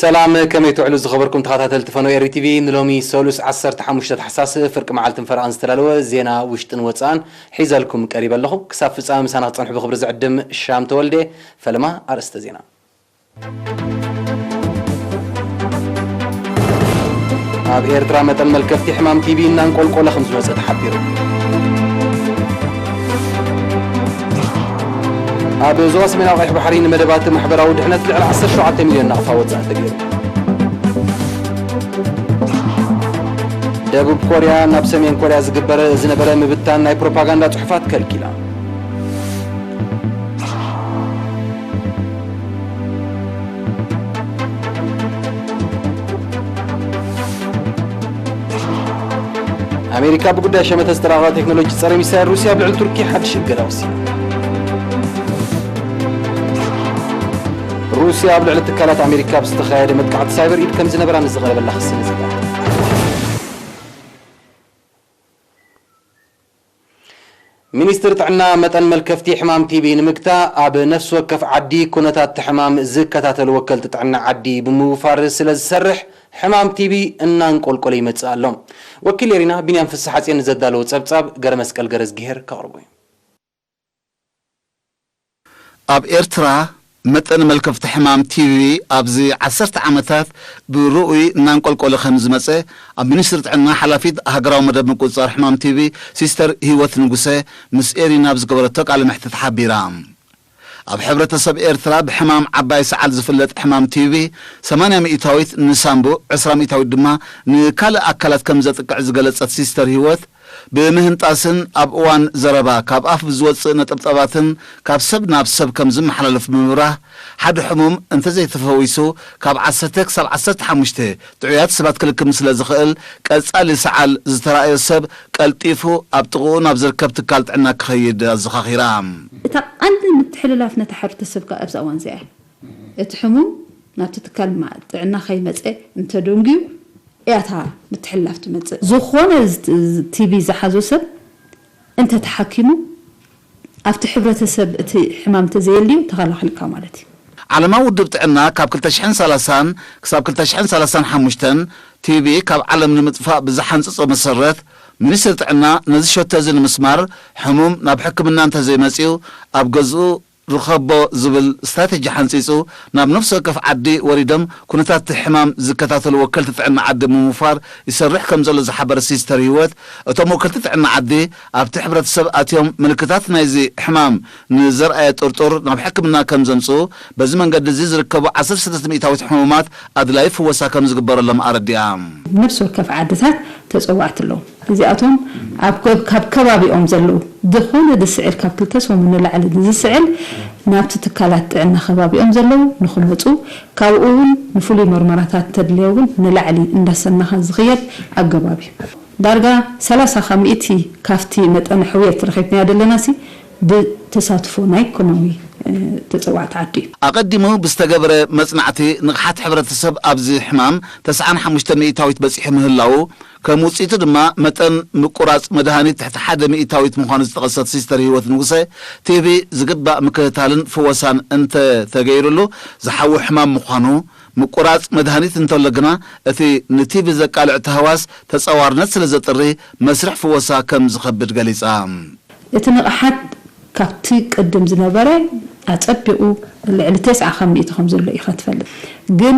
ሰላም፣ ከመይ ትውዕሉ ዝኸበርኩም ተኸታተልቲ ፈኖ ኤሪ ቲቪ? ንሎሚ ሰሉስ ዓሰርተ ሓሙሽተ ታሕሳስ ፍርቂ መዓልትን ፈረቓን ዝተዳለወ ዜና ውሽጥን ወጻእን ሒዘልኩም ቀሪበ ኣለኹ። ክሳብ ፍጻመ ምሳና ክትጸንሑ ብኽብሪ ዝዕድም ሻም ተወልደ። ፈለማ ኣርእስተ ዜና። ኣብ ኤርትራ መጠን መልከፍቲ ሕማም ቲቢ እናንቆልቆለ ከም ዝመጸ ተሓቢሩ። ኣብ ዞባ ሰሜናዊ ቀይሕ ባሕሪ ንመደባት ማሕበራዊ ድሕነት ልዕሊ ዓሰርተ ሸውዓተ ሚልዮን ናቕፋ ወጻኢ ተገይሩ። ደቡብ ኮርያ ናብ ሰሜን ኮርያ ዝግበር ዝነበረ ምብታን ናይ ፕሮፓጋንዳ ጽሑፋት ከልኪላ። ኣሜሪካ ብጉዳይ ሸመተ ዝተራቐቐ ቴክኖሎጂ ጸረ ሚሳይል ሩስያ ኣብ ልዕሊ ቱርኪ ሓድሽ እገዳ ወሲና። ሩስያ ኣብ ልዕሊ ትካላት ኣሜሪካ ብዝተኻየደ መጥቃዕቲ ሳይበር ኢድ ከም ዝነበራ ንዝቐረበላ ክሲ ንዝግበር። ሚኒስትሪ ጥዕና መጠን መልከፍቲ ሕማም ቲቢ ንምግታእ ኣብ ነፍሲ ወከፍ ዓዲ ኩነታት እቲ ሕማም ዝከታተሉ ወከልቲ ጥዕና ዓዲ ብምውፋር ስለ ዝሰርሕ ሕማም ቲቢ እናንቆልቆለ ይመጽእ ኣሎ። ወኪል ኤሪና ቢንያም ፍስሓጽዮን ንዘዳለዎ ጸብጻብ ገረ መስቀል ገረዝግሄር ከቕርቦ እዩ። ኣብ ኤርትራ መጠን መልከፍቲ ሕማም ቲቢ ኣብዚ ዓሰርተ ዓመታት ብርኡይ እናንቆልቆለ ከም ዝመጸ ኣብ ሚኒስትሪ ጥዕና ሓላፊት ሃገራዊ መደብ ምቁጽጻር ሕማም ቲቢ ሲስተር ህይወት ንጉሰ ምስ ኤሪና ኣብ ዝገበረቶ ቃለ መሕትት ሓቢራ። ኣብ ሕብረተሰብ ኤርትራ ብሕማም ዓባይ ሰዓል ዝፍለጥ ሕማም ቲቢ ሰማንያ ሚእታዊት ንሳምቡእ፣ ዕስራ ሚእታዊት ድማ ንካልእ ኣካላት ከም ዘጥቅዕ ዝገለጸት ሲስተር ህይወት፣ ብምህንጣስን ኣብ እዋን ዘረባ ካብ ኣፍ ብዝወጽእ ነጠብጣባትን ካብ ሰብ ናብ ሰብ ከም ዝመሓላለፍ ብምብራህ፣ ሓደ ሕሙም እንተዘይተፈዊሱ ካብ ዓሰርተ ክሳብ ዓሰርተ ሓሙሽተ ጥዑያት ሰባት ክልክም ስለ ዝኽእል፣ ቀጻሊ ሰዓል ዝተራእዮ ሰብ ቀልጢፉ ኣብ ጥቕኡ ናብ ዝርከብ ትካል ጥዕና ክኸይድ ኣዘኻኺራ። እታ ቀንዲ ምትሕልላፍ ነታ ሕብረተሰብ ከኣ ኣብዛ እዋን እዚኣ እያ። እቲ ሕሙም ናብቲ ትካል ማ-፣ ጥዕና ከይመጸ እንተደንጉዩ እያ እታ ምትሕልላፍ ትመጽእ። ዝኾነ ዝ-፣ ዝ-፣ ቲቢ ዝሓዞ ሰብ እንተተሓኪሙ ኣብቲ ሕብረተሰብ እቲ ሕማም እንተዘየልዩ ተኸላኺልካ ማለት እዩ። ዓለማዊ ውድብ ጥዕና ካብ ክልተ ሽሕን ሰላሳን ክሳብ ክልተ ሽሕን ሰላሳን ሓሙሽተን ቲቢ ካብ ዓለም ንምጥፋእ ብዝሓንጸጾ መሰረት፣ ሚኒስትሪ ጥዕና ነዚ ሸቶ እዚ ንምስማር ሕሙም ናብ ሕክምና እንተዘይመጺኡ ኣብ ገዝኡ ርኸቦ ዝብል ስትራተጂ ሓንጺጹ ናብ ነፍሲ ወከፍ ዓዲ ወሪዶም ኩነታት እቲ ሕማም ዝከታተሉ ወከልቲ ጥዕና ዓዲ ብምውፋር ይሰርሕ ከም ዘሎ ዝሓበረ ሲስተር ህይወት፣ እቶም ወከልቲ ጥዕና ዓዲ ኣብቲ ሕብረተሰብ ኣትዮም ምልክታት ናይዚ ሕማም ንዘርኣየ ጥርጡር ናብ ሕክምና ከም ዘምጽኡ፣ በዚ መንገዲ እዚ ዝርከቡ ዓሰርተ ሰለስተ ሚእታዊት ሕሙማት ኣድላዪ ፍወሳ ከም ዝግበረሎም ኣረዲኣ። ነፍሲ ወከፍ ዓድታት ተጸዋዕቲ ኣለዉ። እዚኣቶም ኣብ ከ-፣ ካብ ከባቢኦም ዘለዉ ዝኾነ ዝስዕል፣ ካብ ክልተ ሰሙን ንላዕሊ ንዝስዕል ናብቲ ትካላት ጥዕና ከባቢኦም ዘለዉ ንኽመጹ፣ ካብኡ እውን ንፍሉይ መርመራታት እንተድልዮ እውን ንላዕሊ እንዳሰናኻ ዝኽየድ ኣገባብ እዩ። ዳርጋ ሰላሳ ካብ ሚእቲ ካብቲ መጠን ሕውየት ረኺብናዮ ዘለና ሲ ብተሳትፎ ናይ ኮማዊ፣ እ፣ ተጸዋዕቲ ዓዲ እዩ። ኣቐዲሙ ብዝተገበረ መጽናዕቲ ንቕሓት ሕብረተሰብ ኣብዚ ሕማም ተስዓን ሓሙሽተ ሚእታዊት በጺሑ ምህላዉ፣ ከም ውጽኢቱ ድማ መጠን ምቁራጽ መድሃኒት ትሕቲ ሓደ ሚእታዊት ምዃኑ ዝጠቐሰት ሲስተር ህይወት ንጉሰ፣ ቲቢ ዝግባእ ምክትታልን ፍወሳን እንተ ተገይሩሉ ዝሓዊ ሕማም ምዃኑ፣ ምቁራጽ መድሃኒት እንተሎ ግና እቲ ንቲቢ ዘቃልዕ ተህዋስ ተጻዋርነት ስለ ዘጥሪ መስርሕ ፍወሳ ከም ዝኸብድ ገሊጻ። እቲ ንቕሓት ካብቲ ቅድም ዝነበረ ኣጸቢቑ ልዕሊ ተስዓ ካብ ሚእቲ ከም ዘሎ ኢኻ ትፈልጥ። ግን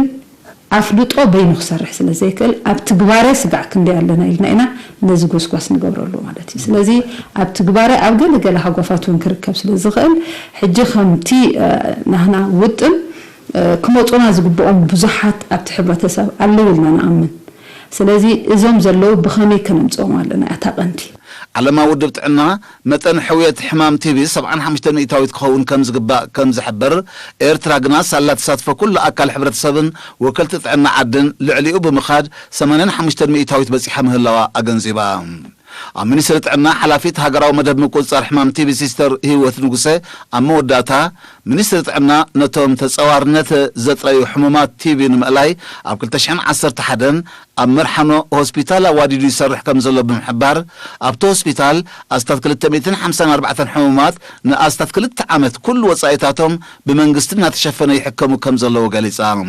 ኣፍልጦ በይኑ ክሰርሕ ስለ ዘይክእል ኣብ ትግባረ ስጋዕ ክንደይ ኣለና ኢልና ኢና ነዚ ጎስጓስ ንገብረሉ ማለት እዩ። ስለዚ ኣብ ትግባረ ኣብ ገለ ገለ ሃጓፋት እውን ክርከብ ስለ ዝኽእል ሕጂ ከምቲ፣ እ፣ ናህና ውጥን፣ እ፣ ክመጹና ዝግብኦም ብዙሓት ኣብቲ ሕብረተሰብ ኣለዉ ኢልና ንኣምን። ስለዚ እዞም ዘለዉ ብኸመይ ከነምጽኦም ኣለና እያ እታ ቀንዲ። ዓለማዊ ውድብ ጥዕና መጠን ሕውየት ሕማም ቲቢ ሰብዓን ሓሙሽተ ሚእታዊት ክኸውን ከም ዝግባእ ከም ዝሕብር፣ ኤርትራ ግና ሳላ ተሳትፎ ኩሉ ኣካል ሕብረተሰብን ወከልቲ ጥዕና ዓድን ልዕሊኡ ብምኻድ ሰማንያን ሓሙሽተን ሚእታዊት በጺሓ ምህላዋ ኣገንዚባ። ኣብ ሚኒስትሪ ጥዕና ሓላፊት ሃገራዊ መደብ ምቁጽጻር ሕማም ቲቢ ሲስተር ህይወት ንጉሰ ኣብ መወዳእታ፣ ሚኒስትሪ ጥዕና ነቶም ተጸዋርነት ዘጥረዩ ሕሙማት ቲቢ ንምእላይ ኣብ ክልተ ሽሕን ዓሰርተ ሓደን ኣብ መርሓኖ ሆስፒታል ኣዋዲዱ ይሰርሕ ከም ዘሎ ብምሕባር፣ ኣብቲ ሆስፒታል ኣስታት ክልተ ሚእትን ሓምሳን ኣርባዕተን ሕሙማት ንኣስታት ክልተ ዓመት ኩሉ ወጻኢታቶም ብመንግስቲ እናተሸፈነ ይሕከሙ ከም ዘለዉ ገሊጻ። ኣብ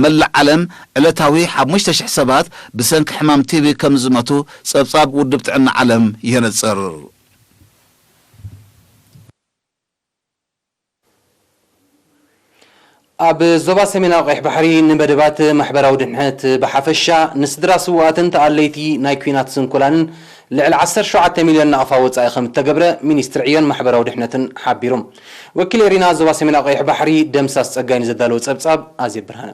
መላእ ዓለም ዕለታዊ ሓሙሽተ ሽሕ ሰባት ብሰንኪ ሕማም ቲቢ ከም ዝመቱ ጸብጻብ ውድብ ጥዕና ዓለም የነጽር። ኣብ ዞባ ሰሜናዊ ቀይሕ ባሕሪ ንመደባት ማሕበራዊ ድሕነት ብሓፈሻ፣ ንስድራ ስውኣትን ተኣለይቲ ናይ ኲናት ስንኩላንን ልዕሊ ዓሰርተ ሸውዓተ ሚልዮን ናቕፋ ወጻኢ ከም እተገብረ ሚኒስትሪ ዕዮን ማሕበራዊ ድሕነትን ሓቢሩ። ወኪል ኤሪና ዞባ ሰሜናዊ ቀይሕ ባሕሪ ደምሳስ ጸጋይ ንዘዳለዎ ጸብጻብ ኣዜብ ብርሃነ።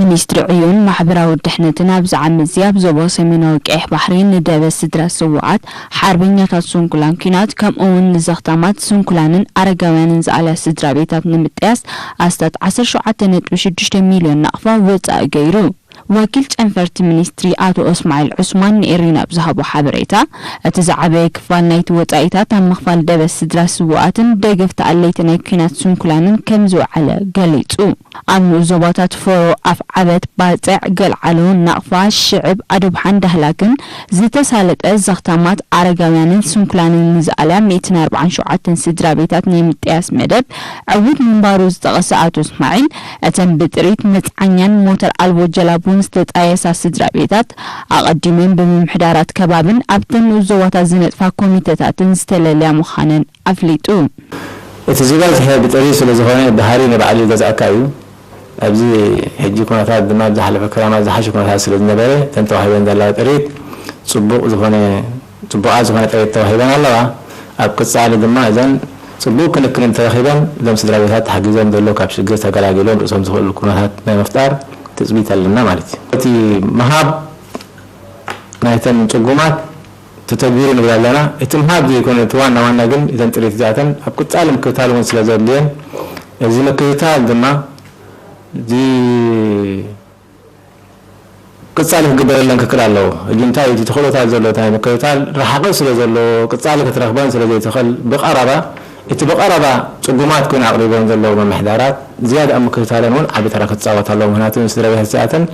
ሚኒስትሪ ዕዮን ማሕበራዊ ድሕነትን ኣብዚ ዓመት እዚ ኣብ ዞባ ሰሜናዊ ቀይሕ ባሕሪ ንደበ ስድራ ስውኣት ሓርበኛታት ስንኩላን ኲናት ከምኡ እውን ንዘኽታማት ስንኩላንን ኣረጋውያንን ዝኣልያ ስድራ ቤታት ንምጥያስ ኣስታት ዓሰርተ ሸውዓተ ነጥቢ ሽዱሽተ ሚልዮን ናቕፋ ወጻኢ ገይሩ። ወኪል ጨንፈርቲ ሚኒስትሪ ኣቶ እስማዒል ዑስማን ንኤሪና ኣብ ዝሃቦ ሓበሬታ፣ እቲ ዝዓበየ ክፋል ናይቲ ወጻኢታት ኣብ ምኽፋል ደበ ስድራ ስውኣትን ደገፍቲ ኣለይቲ ናይ ኲናት ስንኩላንን ከም ዝውዓለ ገሊጹ። ኣብ ንኡስ ዞባታት ፎሮ፣ ኣፍዓበት፣ ባጽዕ፣ ገልዓሎ፣ ናቕፋ፣ ሽዕብ፣ ኣዶብሓን ዳህላክን ዝተሳለጠ ዘኽታማት ኣረጋውያንን ስንኩላንን ንዝኣልያ ሚእትን ኣርባዓን ሸውዓተን ስድራ ቤታት ናይ ምጥያስ መደብ ዕዉት ምንባሩ ዝጠቐሰ ኣቶ እስማዒል፣ እተን ብጥሪት መጽዓኛን ሞተር ኣልቦ ጀላቡን ዝተጣየሳ ስድራ ቤታት ኣቐዲመን ብምምሕዳራት ከባብን ኣብተን ንኡስ ዞባታት ዝነጥፋ ኮሚተታትን ዝተለልያ ምዃነን ኣፍሊጡ። እቲ ዝበዝሐ ብጥሪት ስለ ዝኾነ ብሃሪ ንባዕሉ ይገዝኣካ እዩ። ኣብዚ ሕጂ ኩነታት ድማ ኣብ ዝሓለፈ ክራማት ዝሓሸ ኩነታት ስለ ዝነበረ፣ እተን ተዋሂበን ዘለዋ ጥሪት ጽቡቕ ዝኾነ፣ ጽቡቓት ዝኾነ ጥሪት ተዋሂበን ኣለዋ። ኣብ ቅጻሊ ድማ እዘን ጽቡቕ ክንክን እንተረኺበን፣ እዞም ስድራ ቤታት ተሓጊዞም ዘለዉ ካብ ሽግር ተገላጊሎም ርእሶም ዝኽእሉ ኩነታት ናይ ምፍጣር ትጽቢት ኣለና ማለት እዩ። እቲ ምሃብ ናይተን ጽጉማት ተተግቢሩ ንብል ኣለና። እቲ ምሃብ ዘይኮነ፣ እቲ ዋና ዋና ግን እዘን ጥሪት እዚኣተን ኣብ ቅጻሊ ምክትታል እውን ስለ ዘድልየን፣ እዚ ምክትታል ድማ እዚ ቅጻሊ ክግበረለን ክክል ኣለዎ። ሕጂ እንታይ እቲ ተኽእሎታት ዘሎ ናይ ምክትታል ረሓቒ ስለ ዘሎ፣ ቅጻሊ ክትረኽበን ስለ ዘይትኽእል፣ ብቐረባ፣ እቲ ብቐረባ ጽጉማት ኮይኑ ኣቕሪቦም ዘለዉ ምምሕዳራት ዝያዳ ኣብ ምክትታለን እውን ዓቢ ተራ ክጻወት ኣለዎ። ምኽንያቱ ንስድራ ቤት እዚኣተን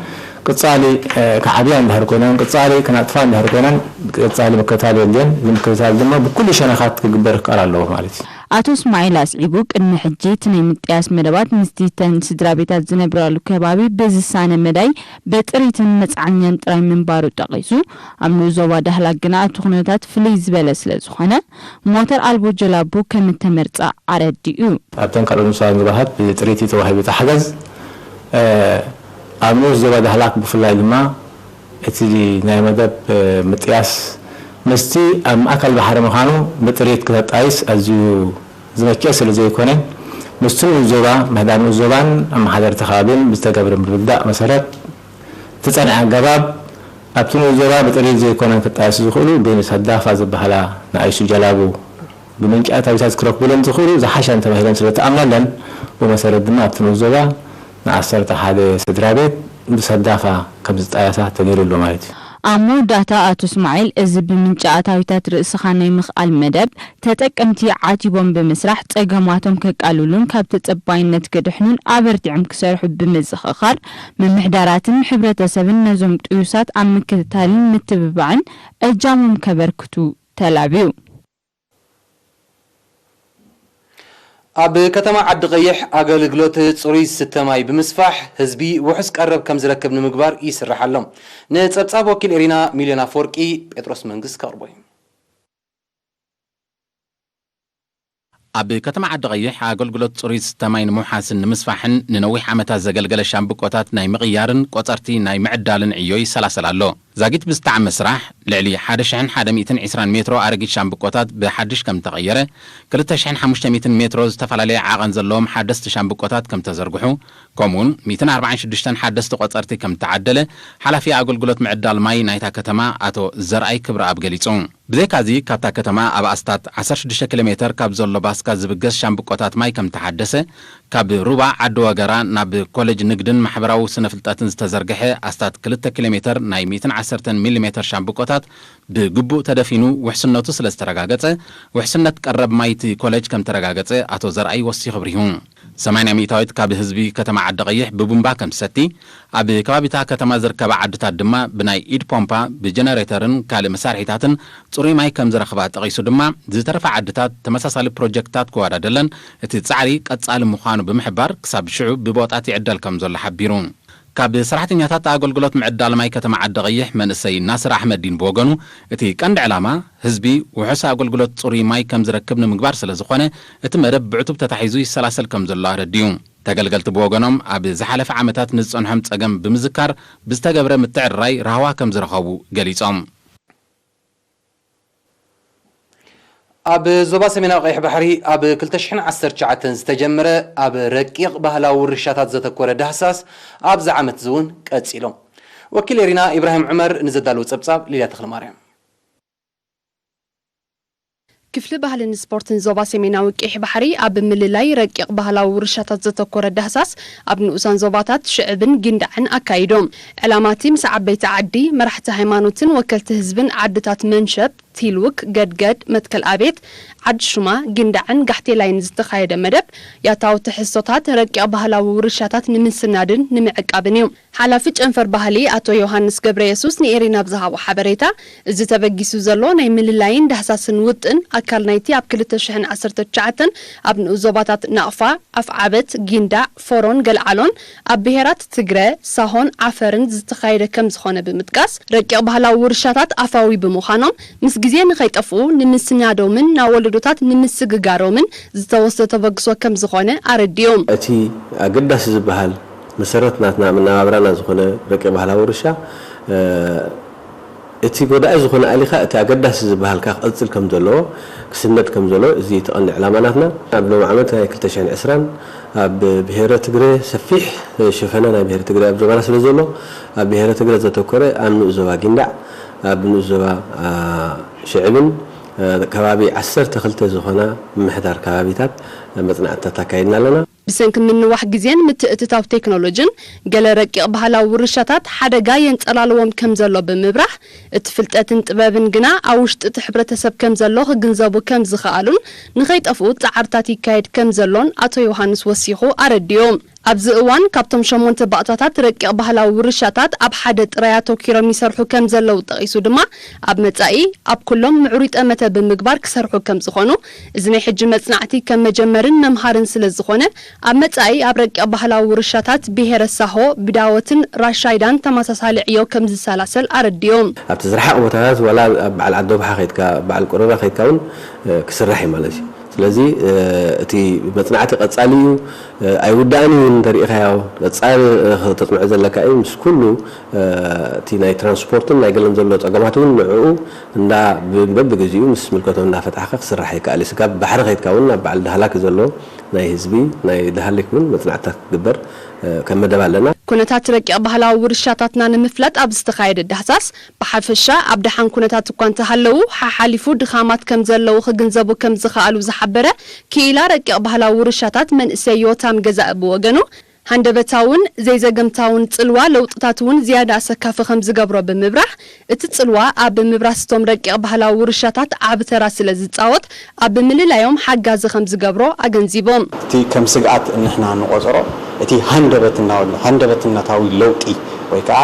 ቅጻሊ፣ እ፣ ክዓብያ እንድሕር ኮይነን፣ ቅጻሊ ክነጥፋ እንድሕር ኮይነን፣ ቅጻሊ ምክትታል የድልየን። እዚ ምክትታል ድማ ብኩሉ ሸነኻት ክግበር ክከኣል ኣለዎ ማለት እዩ። ኣቶ እስማዒል ኣስዒቡ፣ ቅድሚ ሕጂ እቲ ናይ ምጥያስ መደባት ምስቲ እተን ስድራ ቤታት ዝነብራሉ ከባቢ ብዝሳነ መዳይ ብጥሪትን መጽዓኛን ጥራይ ምንባሩ ጠቒሱ፣ ኣብ ንኡስ ዞባ ዳህላክ ግና እቲ ኩነታት ፍልይ ዝበለ ስለ ዝኾነ፣ ሞተር ኣልቦ ጀላቡ ከም እተመርጻ ኣረዲኡ። ኣብተን ካልኦት ንኡሳን ዞባታት ብጥሪት እዩ ተዋሂቡ እቲ ሓገዝ። እ፣ ኣብ ንኡስ ዞባ ዳህላክ ብፍላይ ድማ እቲ ናይ መደብ፣ እ፣ ምጥያስ ምስቲ ኣብ ማእከል ባሕሪ ምዃኑ ብጥሪት ክተጣይስ ኣዝዩ ዝመቸ ስለ ዘይኮነ፣ ምስቲ ንኡስ ዞባ፣ ምሕዳር ንኡስ ዞባን ኣመሓደርቲ ከባቢን ብዝተገብረ ምርድዳእ መሰረት፣ እቲ ጸኒዐ ኣገባብ ኣብቲ ንኡስ ዞባ ብጥሪት ዘይኮነን ክጣየሱ ዝኽእሉ ብሰዳፋ ዝበሃላ ንኣይሱ ጀላቡ ብምንጪ ኣታዊታት ክረክቡለን ዝኽእሉ ዝሓሻ እንተባሂለን ስለ ተኣምነለን፣ ብመሰረት ድማ ኣብቲ ንኡስ ዞባ ንዓሰርተ ሓደ ስድራ ቤት ብሰዳፋ ከም ዝጣየሳ ተገይሩ ኣሎ ማለት እዩ። ኣብ መወዳእታ ኣቶ እስማዒል፣ እዚ ብምንጪ ኣታዊታት ርእስኻ ናይ ምኽኣል መደብ፣ ተጠቀምቲ ዓቲቦም ብምስራሕ ጸገማቶም ከቃልሉን ካብ ተጸባይነት ክድሕኑን ኣበርቲዖም ክሰርሑ ብምዝኽኻር፣ ምምሕዳራትን ሕብረተሰብን ነዞም ጥዩሳት ኣብ ምክትታልን ምትብባዕን እጃሞም ከበርክቱ ተላብዩ። ኣብ ከተማ ዓዲ ቀይሕ ኣገልግሎት ጽሩይ ዝስተ ማይ ብምስፋሕ ህዝቢ ውሑስ ቀረብ ከም ዝረክብ ንምግባር ይስራሕ ኣሎ። ንጸብጻብ ወኪል ኤሪና ሚልዮን ኣፈወርቂ ጴጥሮስ መንግስት ከቕርቦ እዩ። ኣብ ከተማ ዓዲ ቀይሕ ኣገልግሎት ጽሩይ ዝስተ ማይ ንምውሓስን ንምስፋሕን ንነዊሕ ዓመታት ዘገልገለ ሻምብቆታት ናይ ምቕያርን ቆጸርቲ ናይ ምዕዳልን ዕዮ ይሰላሰል ኣሎ። ዛጊት ብዝተዓመ ስራሕ፣ ልዕሊ ሓደ ሽሕን ሓደ ሚእትን ዕስራን ሜትሮ ኣረጊት ሻምብቆታት ብሓድሽ ከም እተቐየረ፣ ክልተ ሽሕን ሓሙሽተ ሚእትን ሜትሮ ዝተፈላለየ ዓቐን ዘለዎም ሓደስቲ ሻምብቆታት ከም እተዘርግሑ፣ ከምኡውን ሚእትን ኣርባዓን ሽዱሽተን ሓደስቲ ቆጸርቲ ከም እተዓደለ፣ ሓላፊ ኣገልግሎት ምዕዳል ማይ ናይታ ከተማ ኣቶ ዘርኣይ ክብረኣብ ገሊጹ። ብዘይካዚ፣ ካብታ ከተማ ኣብ ኣስታት ዓሰርተ ሽዱሽተ ኪሎ ሜተር ካብ ዘሎ ባስካ ዝብገስ ሻምብቆታት ማይ ከም እተሓደሰ፣ ካብ ሩባ ዓዲ ወገራ ናብ ኮሌጅ ንግድን ማሕበራዊ ስነ ፍልጠትን ዝተዘርግሐ ኣስታት ክልተ ኪሎ ሜተር ናይ ሚእትን ዓሰርተ ሚሊሜተር ሻምብቆታት ብግቡእ ተደፊኑ ውሕስነቱ ስለ ዝተረጋገጸ፣ ውሕስነት ቀረብ ማይ እቲ ኮሌጅ ከም ተረጋገጸ ኣቶ ዘርኣይ ወሲኹ ኣብሪሁ። ሰማንያ ሚእታዊት ካብ ህዝቢ ከተማ ዓዲ ቀይሕ ብቡምባ ከም ትሰቲ፣ ኣብ ከባቢታ ከተማ ዝርከባ ዓድታት ድማ ብናይ ኢድ ፖምፓ፣ ብጀነሬተርን ካልእ መሳርሒታትን ጽሩይ ማይ ከም ዝረኽባ ጠቒሱ ድማ፣ ዝተረፋ ዓድታት ተመሳሳሊ ፕሮጀክትታት ክወዳደለን እቲ ጻዕሪ ቀጻሊ ምዃኑ ብምሕባር፣ ክሳብ ሽዑ ብቦጣት ይዕደል ከም ዘሎ ሓቢሩ። ካብ ሰራሕተኛታት ኣገልግሎት ምዕዳል ማይ ከተማ ዓዲ ቀይሕ መንእሰይ ናስር ኣሕመዲን ብወገኑ፣ እቲ ቀንዲ ዕላማ ህዝቢ ውሑስ ኣገልግሎት ጽሩይ ማይ ከም ዝረክብ ንምግባር ስለ ዝኾነ፣ እቲ መደብ ብዕቱብ ተታሒዙ ይሰላሰል ከም ዘሎ ኣረዲኡ። ተገልገልቲ ብወገኖም፣ ኣብ ዝሓለፈ ዓመታት ንዝጸንሖም ጸገም ብምዝካር፣ ብዝተገብረ ምትዕርራይ ራህዋ ከም ዝረኸቡ ገሊጾም። ኣብ ዞባ ሰሜናዊ ቀይሕ ባሕሪ ኣብ ክልተ ሽሕን ዓሰርተ ትሽዓተን ዝተጀመረ ኣብ ረቂቕ ባህላዊ ውርሻታት ዘተኮረ ዳህሳስ ኣብዚ ዓመት እዚ እውን ቀጺሎ። ወኪል ኤሪና ኢብራሂም ዑመር ንዘዳለዎ ጸብጻብ ሊልያ ተኽለማርያም። ክፍሊ ባህልን ስፖርትን ዞባ ሰሜናዊ ቀይሕ ባሕሪ ኣብ ምልላይ ረቂቕ ባህላዊ ውርሻታት ዘተኮረ ዳህሳስ ኣብ ንኡሳን ዞባታት ሽዕብን ጊንዳዕን ኣካይዶም። ዕላማ እቲ ምስ ዓበይቲ ዓዲ፣ መራሕቲ ሃይማኖትን ወከልቲ ህዝብን ዓድታት መንሸብ፣ ቲልውክ፣ ገድገድ፣ መትከል ኣቤት፣ ዓዲ ሹማ፣ ጊንዳዕን ጋሕቴላይን ዝተኻየደ መደብ፣ ያታዊ ትሕዝቶታት ረቂቕ ባህላዊ ውርሻታት ንምስናድን ንምዕቃብን እዩ። ሓላፊ ጨንፈር ባህሊ ኣቶ ዮሃንስ ገብረየሱስ ንኤሪና ብዝሃቦ ሓበሬታ፣ እዚ ተበጊሱ ዘሎ ናይ ምልላይን ዳህሳስን ውጥን፣ ኣካል ናይቲ ኣብ ክልተ ሽሕን ዓሰርተ ትሽዓተን ኣብ ንኡስ ዞባታት ናቕፋ፣ ኣፍዓበት፣ ጊንዳዕ፣ ፎሮን ገልዓሎን ኣብ ብሄራት ትግረ፣ ሳሆን ዓፈርን ዝተኻየደ ከም ዝኾነ ብምጥቃስ፣ ረቂቕ ባህላዊ ውርሻታት ኣፋዊ ብምዃኖም፣ ምስ ግዜ ንኸይጠፍኡ ንምስናዶምን ናብ ወለዶታት ንምስግጋሮምን ዝተወስደ ተበግሶ ከም ዝኾነ ኣረዲኦም። እቲ ኣገዳሲ ዝበሃል መሰረት ናትና መነባብራና ዝኾነ ረቂቕ ባህላዊ ውርሻ፣ እ፣ እቲ ጎዳኢ ዝኾነ ኣሊኻ እቲ ኣገዳሲ ዝበሃል ከኣ ክቕጽል ከም ዘለዎ፣ ክስነድ ከም ዘለዎ፣ እዚ እቲ ቀንዲ ዕላማ ናትና። ኣብ ሎሚ ዓመት ናይ ክልተ ሽሕን ዕስራን ኣብ ብሄረ ትግረ ሰፊሕ ሸፈነ ናይ ብሄረ ትግረ ኣብ ዞባና ስለ ዘሎ፣ ኣብ ብሄረ ትግረ ዘተኮረ ኣብ ንኡስ ዞባ ጊንዳዕ፣ ኣብ ንኡስ ዞባ፣ አ፣ ሽዕብን፣ አ፣ ከባቢ ዓሰርተ ክልተ ዝኾና ምምሕዳር ከባቢታት መጽናዕትታት ኣካይድና ኣለና። ብሰንኪ ምንዋሕ ግዜን ምትእትታው ቴክኖሎጅን፣ ገለ ረቂቕ ባህላዊ ውርሻታት ሓደጋ የንጸላልዎም ከም ዘሎ ብምብራህ፣ እቲ ፍልጠትን ጥበብን ግና ኣብ ውሽጢ እቲ ሕብረተሰብ ከም ዘሎ ክግንዘቡ ከም ዝኸኣሉን ንኸይጠፍኡ ጻዕርታት ይካየድ ከም ዘሎን ኣቶ ዮሃንስ ወሲኹ ኣረዲኡ። ኣብዚ እዋን ካብቶም ሸሞንተ ባእታታት ረቂቕ ባህላዊ ውርሻታት ኣብ ሓደ ጥራይ ኣተኲሮም ይሰርሑ ከም ዘለዉ ጠቒሱ ድማ፣ ኣብ መጻኢ ኣብ ኩሎም ምዕሩይ ጠመተ ብምግባር ክሰርሑ ከም ዝኾኑ፣ እዚ ናይ ሕጂ መጽናዕቲ ከም መጀመርን መምሃርን ስለ ዝኾነ፣ ኣብ መጻኢ ኣብ ረቂቕ ባህላዊ ውርሻታት ብሄረ ሳሆ፣ ብዳወትን ራሻይዳን ተመሳሳሊ ዕዮ ከም ዝሰላሰል ኣረዲኦም። ኣብቲ ዝረሓቕ ቦታታት ዋላ ኣብ በዓል ዓዲ ዶብሓ ከይድካ፣ በዓል ቁረባ ከይድካ እውን፣ እ፣ ክስራሕ እዩ ማለት እዩ። ስለዚ፣ እ፣ እቲ መጽናዕቲ ቀጻሊ እዩ፣ እ፣ ኣይውዳእን እዩ። እንተሪኢኻዮ ቀጻሊ፣ እ፣ ከተጽንዖ ዘለካ እዩ። ምስ ኩሉ፣ እ፣ እቲ ናይ ትራንስፖርትን ናይ ገለን ዘሎ ጸገማት እውን ንዕኡ እንዳ ብ-፣ በብግዜኡ ምስ ምልከቶም እንዳፈታሕካ ክስራሕ ይከኣል እዩ። ስጋብ ባሕሪ ከይድካ እውን ኣብ በዓል ዳህላክ ዘሎ ናይ ህዝቢ ናይ ዳህላክ እውን መጽናዕትታት ክግበር፣ እ፣ ከም መደብ ኣለና። ኩነታት ረቂቕ ባህላዊ ውርሻታትና ንምፍላጥ ኣብ ዝተኻየደ ዳህሳስ፣ ብሓፈሻ ኣብ ደሓን ኩነታት እኳ እንተሃለዉ፣ ሓሓሊፉ ድኻማት ከም ዘለዉ ክግንዘቡ ከም ዝኸኣሉ ዝሓበረ ክኢላ ረቂቕ ባህላዊ ውርሻታት መንእሰይ ዮታም ገዛኢ ብወገኑ፣ ሃንደበታውን ዘይዘገምታውን ጽልዋ ለውጥታት እውን ዝያዳ ኣሰካፊ ከም ዝገብሮ ብምብራህ፣ እቲ ጽልዋ ኣብ ምብራስ እቶም ረቂቕ ባህላዊ ውርሻታት ዓቢ ተራ ስለ ዝጻወት፣ ኣብ ምልላዮም ሓጋዚ ከም ዝገብሮ ኣገንዚቦም። እቲ ከም ስግኣት እንሕና እንቆጽሮ፣ እቲ ሃንደበት እናበልና፣ ሃንደበትነታዊ ለውጢ ወይ ከዓ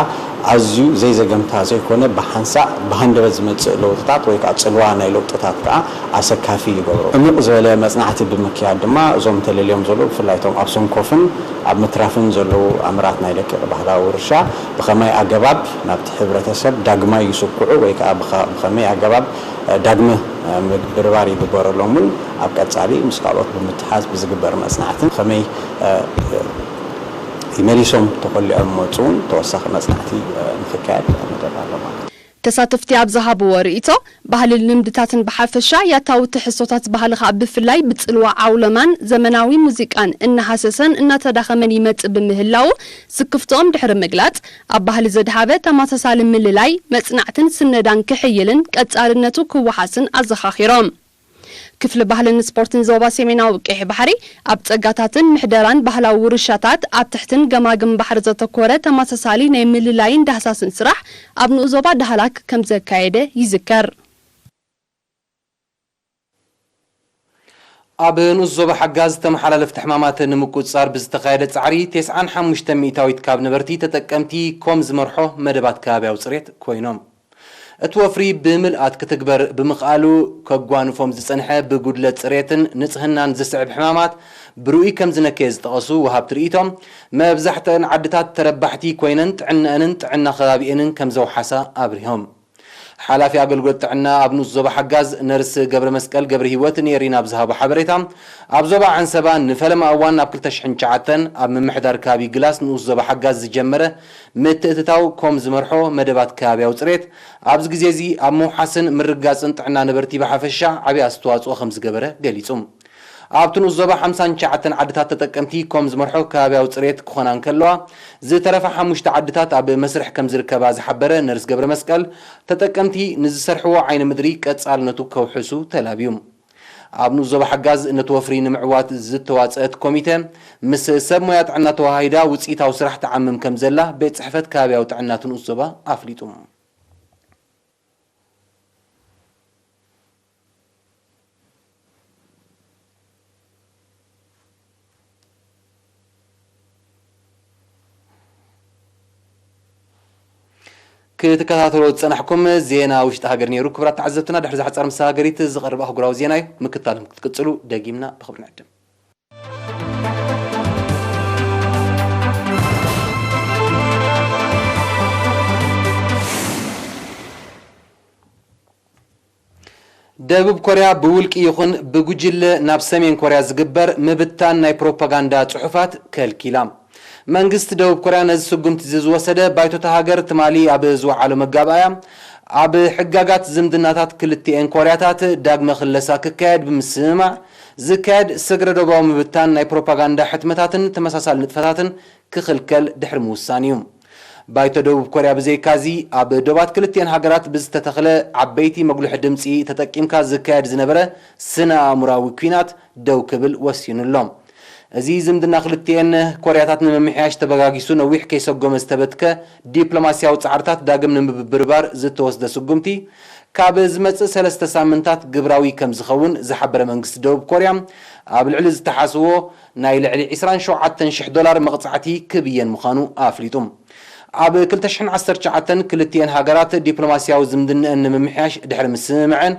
ኣዝዩ ዘይዘገምታ ዘይኮነ፣ ብሓንሳእ ብሃንደበት ዝመጽእ ለውጥታት ወይ ከዓ ጽልዋ ናይ ለውጥታት ከዓ ኣሰካፊ ይገብሮ። ዕሙቕ ዝበለ መጽናዕቲ ብምክያድ ድማ፣ እዞም ተለልዮም ዘለዉ፣ ብፍላይ እቶም ኣብ ሰንኮፍን ኣብ ምትራፍን ዘለዉ ኣምራት ናይ ደቂቕ ባህላዊ ውርሻ ብኸመይ ኣገባብ ናብቲ ሕብረተሰብ ዳግማይ ይስኩዑ ወይ ከዓ ብኸ-፣ ብኸመይ ኣገባብ፣ እ፣ ዳግመ፣ እ፣ ምብርባር ይግበረሎም እውን ኣብ ቀጻሊ ምስ ካልኦት ብምትሓዝ ብዝግበር መጽናዕትን ከመይ፣ እ፣ እ፣ ይመሊሶም ተኾሊዖም መጹ እውን ተወሳኺ መጽናዕቲ፣ እ፣ ንኽካየድ መደብ ኣሎ ማለት እዩ። ተሳተፍቲ ኣብ ዝሃብዎ ርእይቶ፣ ባህልን ልምድታትን ብሓፈሻ፣ ያታዊ ትሕዝቶታት ባህሊ ኸኣ ብፍላይ ብጽልዋ ዓውለማን ዘመናዊ ሙዚቃን እናሃሰሰን እናተዳኸመን ይመጽእ ብምህላዉ፣ ስክፍትኦም ድሕሪ ምግላጽ፣ ኣብ ባህሊ ዘድሃበ ተመሳሳሊ ምልላይ፣ መጽናዕትን ስነዳን ክሕይልን ቀጻልነቱ ክወሓስን ኣዘኻኺሮም። ክፍሊ ባህልን ስፖርትን ዞባ ሰሜናዊ ቀይሕ ባሕሪ፣ ኣብ ጸጋታትን ምሕደራን ባህላዊ ውርሻታት፣ ኣብ ትሕትን ገማግም ባሕሪ ዘተኮረ ተመሳሳሊ ናይ ምልላይን ዳህሳስን ስራሕ ኣብ ንኡስ ዞባ ዳህላክ ከም ዘካየደ ይዝከር። ኣብ ንኡስ ዞባ ሓጋዝ ተመሓላለፍቲ ሕማማት ንምቁጽጻር ብዝተኻየደ ጻዕሪ፣ ተስዓን ሓሙሽተ ሚእታዊት ካብ ነበርቲ ተጠቀምቲ ኮም ዝመርሖ መደባት ከባብያዊ ጽሬት ኮይኖም። እቲ ወፍሪ ብምልኣት ክትግበር ብምኽኣሉ፣ ከጓንፎም ዝጸንሐ ብጉድለት ጽሬትን ንጽህናን ዝስዕብ ሕማማት ብርኡይ ከም ዝነከየ ዝጠቐሱ ወሃብቲ ርእይቶ፣ መብዛሕትአን ዓድታት ተረባሕቲ ኮይነን ጥዕነአንን ጥዕና ከባቢኤንን ከም ዘውሓሳ ኣብሪሆም። ሓላፊ ኣገልግሎት ጥዕና ኣብ ንኡስ ዞባ ሓጋዝ ነርስ ገብረ መስቀል ገብረ ህይወት ንኤሪና ኣብ ዝሃቦ ሓበሬታ፣ ኣብ ዞባ ዓንሰባ ንፈለማ እዋን ኣብ ክልተ ሽሕን ትሽዓተን ኣብ ምምሕዳር ከባቢ ግላስ ንኡስ ዞባ ሓጋዝ ዝጀመረ ምትእትታው ኮም ዝመርሖ መደባት ከባብያዊ ጽሬት፣ ኣብዚ ግዜ እዚ ኣብ ምውሓስን ምርግጋጽን ጥዕና ነበርቲ ብሓፈሻ ዓቢ ኣስተዋጽኦ ከም ዝገበረ ገሊጹ። ኣብቲ ንኡስ ዞባ ሓምሳን ትሽዓተን ዓድታት ተጠቀምቲ ኮም ዝመርሖ ከባብያዊ ጽሬት ክኾና እንከለዋ፣ ዝተረፋ ሓሙሽተ ዓድታት ኣብ መስርሕ ከም ዝርከባ ዝሓበረ ነርስ ገብረ መስቀል፣ ተጠቀምቲ ንዝሰርሕዎ ዓይኒ ምድሪ ቀጻልነቱ ከውሕሱ ተላብዩ። ኣብ ንኡስ ዞባ ሓጋዝ ነቲ ወፍሪ ንምዕዋት ዝተዋጸአት ኮሚተ፣ ምስ ሰብ ሞያ ጥዕና ተወሃሂዳ ውጽኢታዊ ስራሕ ትዓምም ከም ዘላ ቤት ጽሕፈት ከባብያዊ ጥዕና እቲ ንኡስ ዞባ ኣፍሊጡ። ክትከታተሎ ዝጸናሕኩም ዜና ውሽጢ ሃገር ነይሩ። ክቡራት ተዓዘብትና፣ ድሕሪ እዛ ሓጻር መሰጋገሪት ዝቐርብ ኣህጉራዊ ዜና እዩ። ምክታልኩም ክትቅጽሉ ደጊምና ብኽብሪ ንዕድም። ደቡብ ኮርያ ብውልቂ ይኹን ብጉጅለ ናብ ሰሜን ኮርያ ዝግበር ምብታን ናይ ፕሮፓጋንዳ ጽሑፋት ከልኪላ። መንግስቲ ደቡብ ኮርያ ነዚ ስጉምቲ እዚ ዝወሰደ፣ ባይቶ እታ ሃገር ትማሊ ኣብ ዝወዓሎ መጋባእያ፣ ኣብ ሕጋጋት ዝምድናታት ክልቲኤን ኮርያታት ዳግመ ክለሳ ክካየድ ብምስምማዕ፣ ዝካየድ ስግረ ዶባዊ ምብታን ናይ ፕሮፓጋንዳ ሕትመታትን ተመሳሳሊ ንጥፈታትን ክኽልከል ድሕሪ ምውሳን እዩ። ባይቶ ደቡብ ኮርያ ብዘይካዚ፣ ኣብ ዶባት ክልቲኤን ሃገራት ብዝተተኽለ ዓበይቲ መጉልሒ ድምጺ ተጠቂምካ ዝካየድ ዝነበረ ስነ ኣእምሮኣዊ ኲናት ደው ክብል ወሲኑ ኣሎ። እዚ ዝምድና ክልቲኤን ኮርያታት ንምምሕያሽ ተበጋጊሱ ነዊሕ ከይሰጎመ ዝተበትከ ዲፕሎማስያዊ ጻዕርታት ዳግም ንምብርባር ዝተወስደ ስጉምቲ፣ ካብ ዝመጽእ ሰለስተ ሳምንታት ግብራዊ ከም ዝኸውን ዝሓበረ መንግስቲ ደቡብ ኮርያ፣ ኣብ ልዕሊ ዝተሓስዎ ናይ ልዕሊ ዕስራን ሸውዓተን ሽሕ ዶላር መቕጻዕቲ ክብየን ምዃኑ ኣፍሊጡ። ኣብ ክልተ ሽሕን ዓሰርተ ትሽዓተን ክልቲኤን ሃገራት ዲፕሎማስያዊ ዝምድንአን ንምምሕያሽ ድሕሪ ምስምምዐን፣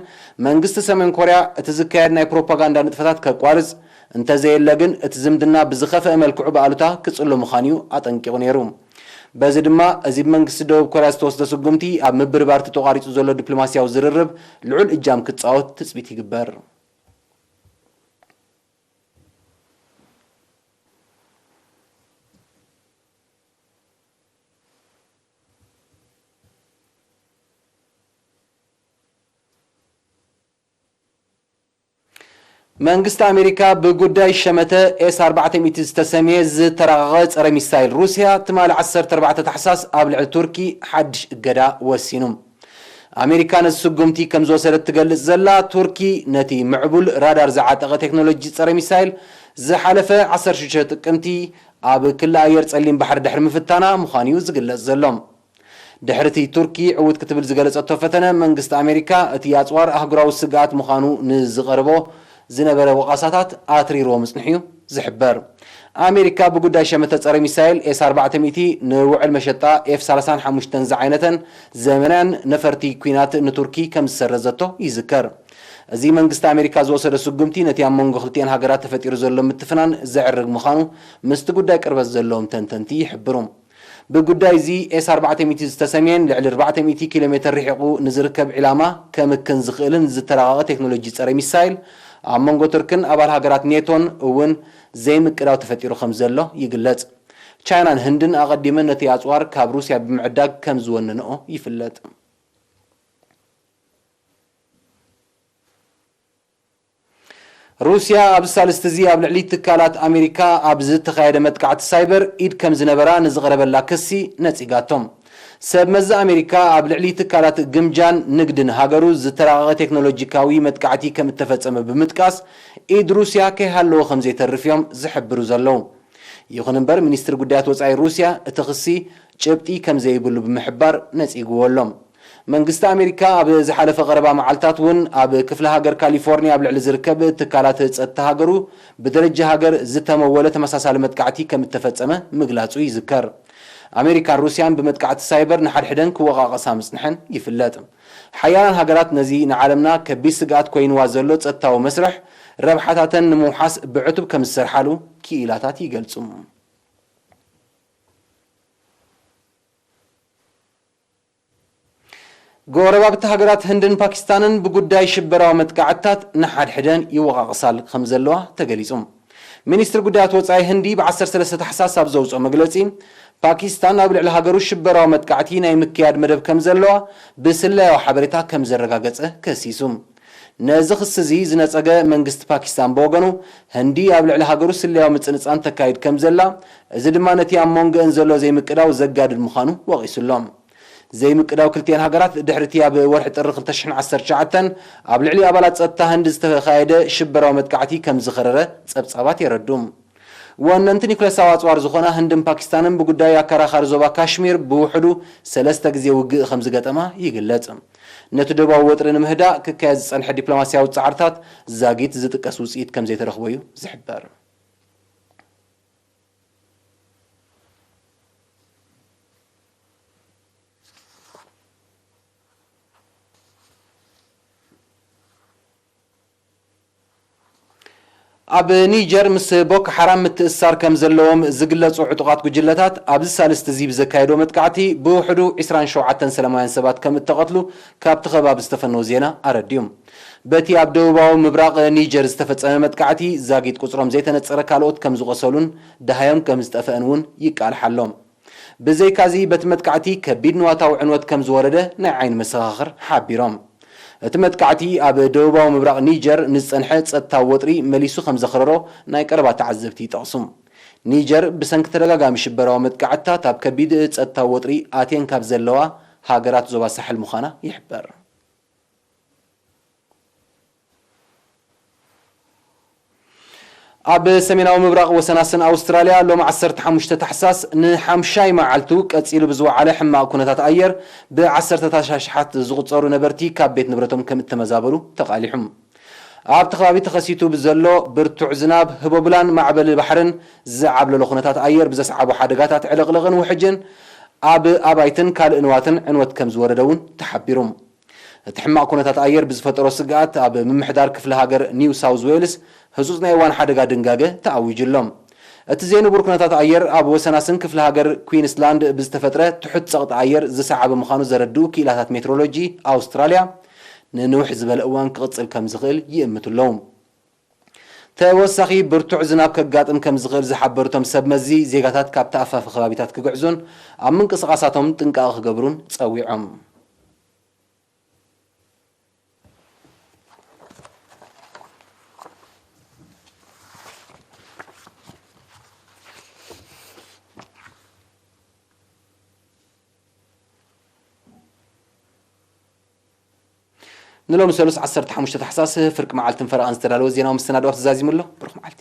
መንግስቲ ሰሜን ኮርያ እቲ ዝካየድ ናይ ፕሮፓጋንዳ ንጥፈታት ከቋርጽ፣ እንተዘየለ ግን እቲ ዝምድና ብዝኸፍአ መልክዑ ብኣሉታ ክጽሎ ምዃኑ እዩ ኣጠንቂቑ ነይሩ። በዚ ድማ፣ እዚ ብመንግስቲ ደቡብ ኮርያ ዝተወስደ ስጉምቲ ኣብ ምብርባር እቲ ተቋሪጹ ዘሎ ዲፕሎማስያዊ ዝርርብ ልዑል እጃም ክጻወት ትጽቢት ይግበር። መንግስቲ ኣሜሪካ ብጉዳይ ሸመተ ኤስ ኣርባዕተ ሚእቲ ዝተሰምየ ዝተራቐቐ ጸረ ሚሳይል ሩስያ፣ ትማሊ ዓሰርተ ኣርባዕተ ታሕሳስ ኣብ ልዕሊ ቱርኪ ሓድሽ እገዳ ወሲኑ። ኣሜሪካ ነዚ ስጉምቲ ከም ዝወሰደት ትገልጽ ዘላ ቱርኪ፣ ነቲ ምዕቡል ራዳር ዝዓጠቐ ቴክኖሎጂ ጸረ ሚሳይል ዝሓለፈ ዓሰርተ ሽዱሽተ ጥቅምቲ ኣብ ክሊ ኣየር ጸሊም ባሕሪ ድሕሪ ምፍታና ምዃኑ እዩ ዝግለጽ ዘሎ። ድሕሪ እቲ ቱርኪ ዕውት ክትብል ዝገለጸቶ ፈተነ፣ መንግስቲ ኣሜሪካ እቲ ኣጽዋር ኣህጉራዊ ስግኣት ምዃኑ ንዝቐርቦ ዝነበረ ወቐሳታት ኣትሪርዎ ምጽንሑ እዩ ዝሕበር። ኣሜሪካ ብጉዳይ ሸመተ ጸረ ሚሳይል ኤስ ኣርባዕተ ሚእቲ ንውዕል መሸጣ ኤፍ ሰላሳን ሓሙሽተን ዝዓይነተን ዘመናን ነፈርቲ ኲናት ንቱርኪ ከም ዝሰረዘቶ ይዝከር። እዚ መንግስቲ ኣሜሪካ ዝወሰዶ ስጉምቲ ነቲ ኣብ መንጎ ክልቲኤን ሃገራት ተፈጢሩ ዘሎ ምትፍናን ዘዕርግ ምዃኑ ምስቲ ጉዳይ ቅርበት ዘለዎም ተንተንቲ ይሕብሩ። ብጉዳይ እዚ ኤስ ኣርባዕተ ሚእቲ ዝተሰምየን ልዕሊ ኣርባዕተ ሚእቲ ኪሎ ሜተር ርሒቑ ንዝርከብ ዒላማ ከምክን ዝኽእልን ዝተራቐቐ ቴክኖሎጂ ጸረ ሚሳይል ኣብ መንጎ ቱርክን ኣባል ሃገራት ኔቶን እውን ዘይምቅዳው ተፈጢሩ ከም ዘሎ ይግለጽ። ቻይናን ህንድን ኣቐዲመን ነቲ ኣጽዋር ካብ ሩስያ ብምዕዳግ ከም ዝወነንኦ ይፍለጥ። ሩስያ ኣብዚ ሳልስቲ እዚ ኣብ ልዕሊ ትካላት ኣሜሪካ ኣብ ዝተኻየደ መጥቃዕቲ ሳይበር ኢድ ከም ዝነበራ ንዝቐረበላ ክሲ ነጺጋቶም። ሰብ መዚ ኣሜሪካ ኣብ ልዕሊ ትካላት ግምጃን ንግድን ሃገሩ ዝተራቐቐ ቴክኖሎጂካዊ መጥቃዕቲ ከም እተፈጸመ ብምጥቃስ፣ ኢድ ሩስያ ከይሃለወ ከም ዘይተርፍ እዮም ዝሕብሩ ዘለዉ። ይኹን እምበር፣ ሚኒስትሪ ጉዳያት ወጻኢ ሩስያ እቲ ክሲ ጭብጢ ከም ዘይብሉ ብምሕባር ነጺግዎ ኣሎ። መንግስቲ ኣሜሪካ ኣብ ዝሓለፈ ቀረባ መዓልታት እውን ኣብ ክፍለ ሃገር ካሊፎርኒያ ኣብ ልዕሊ ዝርከብ ትካላት ጸጥታ ሃገሩ ብደረጃ ሃገር ዝተመወለ ተመሳሳሊ መጥቃዕቲ ከም እተፈጸመ ምግላጹ ይዝከር። ኣሜሪካን ሩስያን ብመጥቃዕቲ ሳይበር ንሓድሕደን ክወቓቐሳ ምጽንሐን ይፍለጥ። ሓያላን ሃገራት ነዚ ንዓለምና ከቢድ ስግኣት ኮይንዋ ዘሎ ጸጥታዊ መስርሕ ረብሓታተን ንምውሓስ ብዕቱብ ከም ዝሰርሓሉ ክኢላታት ይገልጹ። ጎረባብቲ ሃገራት ህንድን ፓኪስታንን ብጉዳይ ሽበራዊ መጥቃዕትታት ንሓድሕደን ይወቓቕሳል ከም ዘለዋ ተገሊጹ። ሚኒስትሪ ጉዳያት ወጻኢ ህንዲ ብ ዓሰርተ ሰለስተ ታሕሳስ ኣብ ዘውጽኦ መግለጺ፣ ፓኪስታን ኣብ ልዕሊ ሃገሩ ሽበራዊ መጥቃዕቲ ናይ ምክያድ መደብ ከም ዘለዋ ብስለያዊ ሓበሬታ ከም ዘረጋገጸ ከሲሱ። ነዚ ክሲ እዚ ዝነጸገ መንግስቲ ፓኪስታን ብወገኑ፣ ህንዲ ኣብ ልዕሊ ሃገሩ ስለያዊ ምጽንጻን ተካይድ ከም ዘላ፣ እዚ ድማ ነቲ ኣብ መንጎአን ዘሎ ዘይምቅዳው ዘጋድድ ምዃኑ ወቒሱ ኣሎ። ዘይምቅዳው ክልቲአን ሃገራት ድሕሪ እቲ ኣብ ወርሒ ጥሪ ክልተ ሽሕን ዓሰርተ ትሽዓተን ኣብ ልዕሊ ኣባላት ጸጥታ ህንዲ ዝተኻየደ ሽበራዊ መጥቃዕቲ ከም ዝኸረረ ጸብጻባት የረዱ። ወነንቲ ኒኩለሳዊ ኣጽዋር ዝኾና ህንድን ፓኪስታንን ብጉዳይ ኣከራኻሪ ዞባ ካሽሚር ብውሕዱ ሰለስተ ግዜ ውግእ ከም ዝገጠማ ይግለጽ። ነቲ ዶባዊ ወጥሪ ንምህዳእ ክካየድ ዝጸንሐ ዲፕሎማስያዊ ጻዕርታት ዛጊት ዝጥቀስ ውጽኢት ከም ዘይተረኽቦ እዩ ዝሕበር። ኣብ ኒጀር ምስ ቦኮ ሓራም ምትእስሳር ከም ዘለዎም ዝግለጹ ዕጡቓት ጉጅለታት ኣብዚ ሳልስቲ እዚ ብዘካየዶ መጥቃዕቲ ብውሕዱ ዕስራን ሸውዓተን ሰላማውያን ሰባት ከም እተቐትሉ ካብቲ ከባቢ ዝተፈነወ ዜና ኣረድዩ። በቲ ኣብ ደቡባዊ ምብራቕ ኒጀር ዝተፈጸመ መጥቃዕቲ ዛጊት ቁጽሮም ዘይተነጸረ ካልኦት ከም ዝቖሰሉን ደሃዮም ከም ዝጠፍአን እውን ይቃልሕ ኣሎ። ብዘይካዚ በቲ መጥቃዕቲ ከቢድ ንዋታዊ ዕንወት ከም ዝወረደ ናይ ዓይኒ መሰኻኽር ሓቢሮም። እቲ መጥቃዕቲ ኣብ ደቡባዊ ምብራቕ ኒጀር ንዝጸንሐ ጸጥታዊ ወጥሪ መሊሱ ከም ዘኽረሮ ናይ ቀረባ ተዓዘብቲ ይጠቕሱ። ኒጀር ብሰንኪ ተደጋጋሚ ሽበራዊ መጥቃዕትታት ኣብ ከቢድ ጸጥታዊ ወጥሪ ኣትየን ካብ ዘለዋ ሃገራት ዞባ ሳሕል ምዃና ይሕበር። ኣብ ሰሜናዊ ምብራቕ ወሰናስን ኣውስትራልያ ሎም ዓሰርተ ሓሙሽተ ታሕሳስ ንሓምሻይ መዓልቱ ቀጺሉ ብዝወዓለ ሕማቕ ኩነታት ኣየር ብዓሰርተታት ኣሽሓት ዝቑጸሩ ነበርቲ ካብ ቤት ንብረቶም ከም እተመዛበሉ ተቓሊሑ። ኣብቲ ከባቢ ተኸሲቱ ብዘሎ ብርቱዕ ዝናብ፣ ህቦብላን ማዕበል ባሕርን ዝዓብለሎ ኩነታት ኣየር ብዘስዓቦ ሓደጋታት ዕልቕልቕን ውሕጅን ኣብ ኣባይትን ካልእ ንዋትን ዕንወት ከም ዝወረደ እውን ተሓቢሩ። እቲ ሕማቕ ኩነታት ኣየር ብዝፈጠሮ ስግኣት ኣብ ምምሕዳር ክፍለ ሃገር ኒው ሳውዝ ዌልስ ህጹጽ ናይ እዋን ሓደጋ ድንጋገ ተኣዊጁ ኣሎ። እቲ ዘይንቡር ኩነታት ኣየር ኣብ ወሰናስን ክፍለ ሃገር ኩዊንስላንድ ብዝተፈጥረ ትሑት ጸቕጢ ኣየር ዝሰዓበ ምዃኑ ዘረድኡ ክኢላታት ሜትሮሎጂ ኣውስትራልያ፣ ንንውሕ ዝበለ እዋን ክቕጽል ከም ዝኽእል ይእምቱ ኣለዉ። ተወሳኺ ብርቱዕ ዝናብ ከጋጥም ከም ዝኽእል ዝሓበሩ እቶም ሰብ መዚ፣ ዜጋታት ካብ ተኣፋፊ ከባቢታት ክግዕዙን ኣብ ምንቅስቓሳቶም ጥንቃቐ ክገብሩን ጸዊዖም። ንሎሚ ሰሉስ ዓሰርተ ሓሙሽተ ታሕሳስ ፍርቂ መዓልትን ፈረቓን ዝተዳለወ ዜናዊ መሰናድኦ ተዛዚሙ ኣሎ። ብሩኽ መዓልቲ።